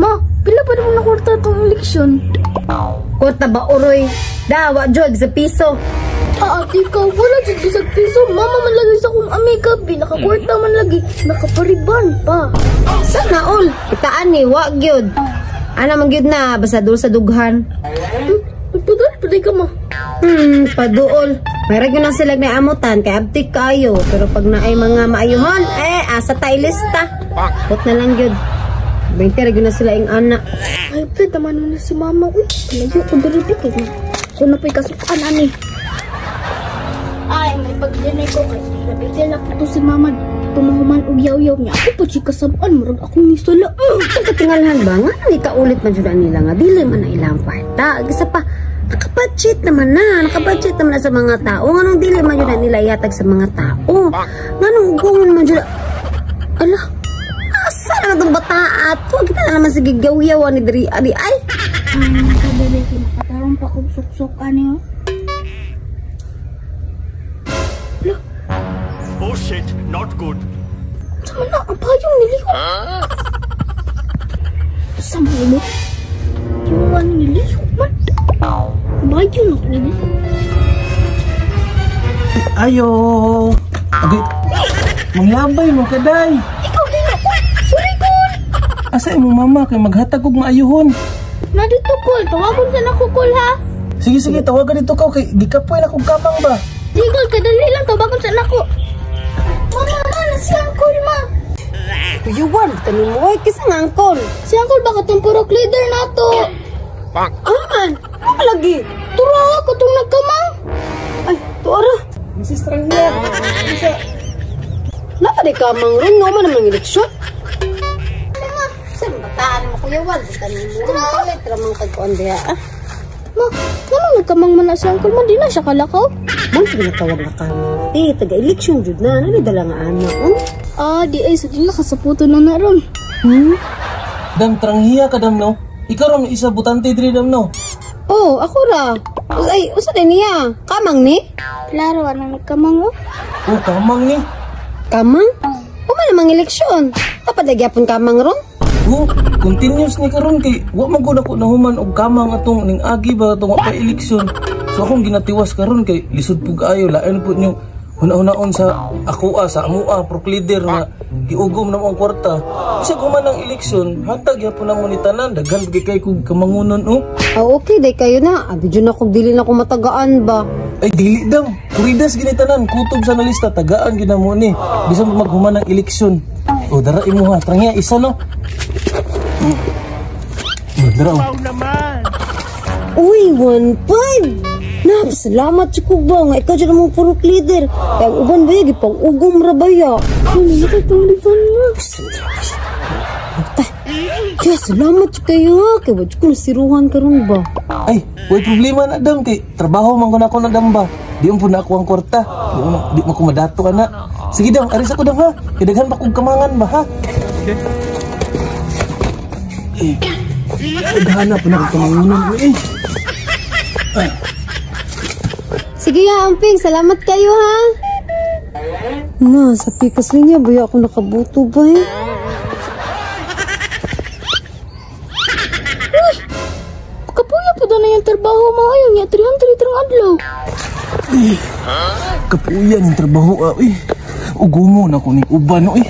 Ma, pila pa naman nakurta itong eleksyon? Kwarta ba uroy? Dawa jud sa piso. Ah, ate ka, wala jud bisag piso. Mama man lagi sa akong amiga, nakakurta man lagi, nakapariban pa. Sana all. Kitaan ni wa gyud. Ana man gyud na basta dul sa dughan. Nagpadal pa ka ma. Paduol. Mayroon yun ang sila na amutan kay abtik kayo. Pero pag naay mga maayuhon, eh asa tayo lista. Put na lang gyud. 20 ra gyud na sila ing ana. Ay, pre, tama na si mama. Uy, palayo ko diri kay na. Ako na pa'y kasukaan, ani. Ay, may pagdinay ko kay nabigyan lang ito si mama. Tumahuman og yaw-yaw niya. Ako pa siya kasabaan, murag akong nisala. Ang katingalhan ba? Nga nang ikaulit man jud nila nga dili man na ilang kwarta. Isa pa, nakabudget naman na. Nakabudget naman na sa mga tao. Nganong dili man jud nila ihatag sa mga tao? Nganong ugongon man jud. Ala, asa naman itong bata ato? Kita na naman sige gyaw-yaw ni diri ani ay. Ay, nakadali ko nakatarong pa kong suksok ani. Ala. Oh shit, not good. Sama na, ang payong nilihok. Sama mo? Yung ano nilihok man. Bayong na nilihok. Ayo. Agay. Manglabay mo kaday. Ikaw din ako. Sorry, Kol. Asa imong mama kay maghatag og maayuhon? Na dito, Kol. Tawagon sa nako, Kol, ha? Sige, sige, tawagan dito ka kay gikapoy na kog kamang ba. Sige, Kol, kadali lang tawagon sa nako. Mama, ma, na si Uncle, ma. Kuyawan, tanin mo ay kisa nga angkol. Si Uncle baka tong purok leader na to. Aman, ano lagi? Turo ako tong nagkamang. Ay, tuara. Mrs. Trangya. Isa. Napad kamang ron nga man namang eleksyon. Sa bataan mo kuyawan, tanin mo. Kalit ramang kagkuan diha. Ah. Ma, naman nagkamang man na si Uncle, ma, di na siya kalakaw. Bang tinatawag na kamang. Eh, taga-eleksyon jud na. Ano dala nga ana? Oh? Ah, di ay, sa di nakasaputo na na ron. Dam, tranghiya ka dam, no? Ikaw ram isa butante diri dam, no? Oh, ako ra. Ay, usa din niya. Kamang ni? Klaro, anong nagkamang, oh? Oh, kamang ni. Kamang? Uma namang eleksyon. Dapat lagi apon kamang ron? Oh, continuous ni karon kay wa man gud ako nahuman og kamang atong ning agi ba atong wa pa eleksyon. So akong ginatiwas karon kay lisod pug ayo lain pud nyo huna-hunaon sa akoa sa amoa pro leader nga giugom na mo ang kwarta. Bisag human ang eleksyon, hatag gyapon na mo ni tanan daghan gyud kay kog kamangunon oh. Ah, okay day kayo na. Abi jud ako dili na ko matagaan ba. Ay dili dam. Kuridas gini tanan kutob sa nalista tagaan gyud na mo ni. Bisan pa maghuman ang eleksyon. Oh, dara imo ha. Trangya isa no. Oh, dara oh. Uy, 1.5. Nap, salamat sa kuba nga ikaw dyan ang purok leader. Kaya ang uban ba yun, pang ugom ra ba ya? Ano, nakapang na. Kaya salamat sa kayo ha. Kaya wad ko nasiruhan karon ba? Ay, way problema na dam kay trabaho man ko na ako na dam ba. Di mo po na ako ang kwarta. Di mo ko madato ana. Sige dam, aris ako dam ha. Kay daghan pa kog kamangan ba ha. Eh, daghan na po na kog kamangunan eh. Ay. Sige ya, Amping. Salamat kayo ha. Na, sa pikas niya, baya ako nakabuto ba eh? Uy! Kapuya po doon na yung trabaho mo. Ayun niya, 300 trang adlaw. Eh, kapuya ng trabaho ah, eh. Ugumo na ko ni uban no eh.